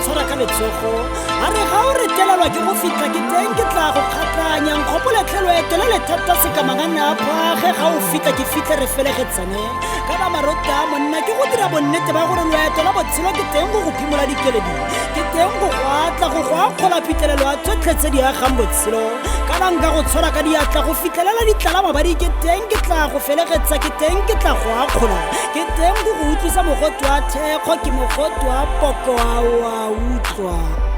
tshwara ka letsogo. A re ga o retelelwa ke go fitlha ke teng ke tla go kgatlanya. Nkgopoletlhe loeto le le thata sekamangana a phage ga o fitlha ke fitlhe re felegetsane. Kana marota a monna ke go dira bonnete ba gore loeto la botshelo ke teng go go phimola dikeledi. Ke teng go go atla go go akgola phitlhelelo ya tsotlhe tse di agang botshelo. Kana nka go tshwara ka diatla go fitlhelela ditlala mabadi ke teng ke tla go felegetsa ke teng ke tla go akgola. Ke teng go go utlwisa mogote wa thekgo ke mogote wa poko a o a utlwa.